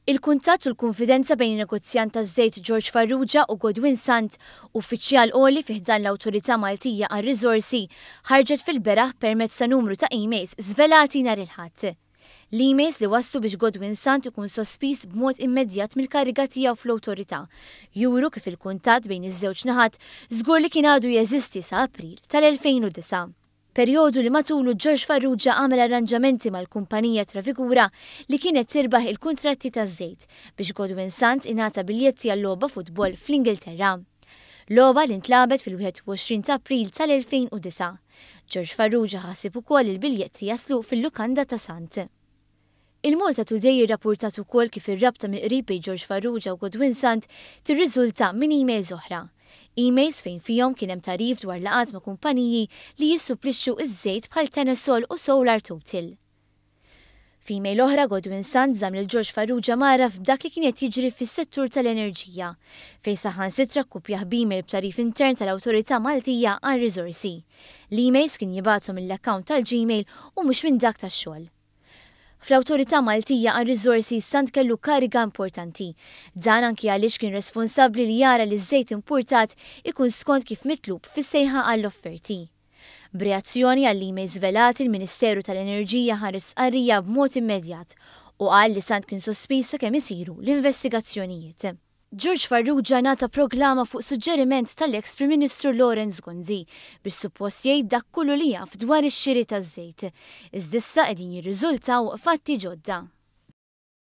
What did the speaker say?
Il-kuntatt u l-kunfidenza bejn in-negozjant taż-żejt George Farrugia u Godwin Sant, uffiċjal għoli fi ħdan l-Awtorità Maltija għar-Riżorsi, ħarġet fil-beraħ permezz ta' numru ta' emails żvelati nhar il-Ħadd. L-emails li wasslu biex Godwin Sant ikun sospiż b'mod immedjat mill-kariga tiegħu fl-Awtorità, juru kif il-kuntatt bejn iż-żewġ naħat żgur li kien għadu jeżisti sa April tal-2009. Perjodu li matulu George Farrugia għamel arranġamenti mal-kumpanija Trafigura li kienet tirbaħ il-kuntratti taż-żejt biex Godwin Sant ingħata biljetti għal logħba futbol fl-Ingilterra. Logħba li ntlagħbet fil-21 ta' April tal-2009. George Farrugia ħa ħsieb ukoll li l-biljetti jaslu fil-lukanda ta' Sant. Il-Malta Today irrappurtat ukoll kif ir-rabta mill-qrib bejn George Farrugia u Godwin Sant tirriżulta minn emails oħra. Emails fejn fihom kien hemm tagħrif dwar laqgħat ma' kumpaniji li jissupplixxu ż-żejt bħal Tenesol u Solar Total. F'email oħra Godwin Sant żamm lil George Farrugia mgħarraf b'dak li kien qed jiġri fis-settur tal-enerġija, fejn saħansitra kkupjah b'email b'tagħrif intern tal-Awtorità Maltija għar-Riżorsi. L-emails kien jibgħathom mill-account tal-Gmail u mhux minn dak tax-xogħol. Fl-Awtorità Maltija għar-Riżorsi Sant kellu kariga importanti. Dan anki għaliex kien responsabbli li jara li ż-żejt impurtat ikun skont kif mitlub fis-sejħa għall-offerti. B'reazzjoni għall-emails żvelati l-Ministeru tal-Enerġija ħareġ stqarrija b'mod immedjat u qal li Sant kien sospiż sakemm isiru l-investigazzjonijiet. George Farrugia ngħata proklama fuq suġġeriment tal-eks Prim Ministru Lawrence Gonzi biex suppost jgħid dak kollu li jaf dwar ix-xiri taż-żejt. Iżda issa qegħdin jirriżultaw fatti ġodda.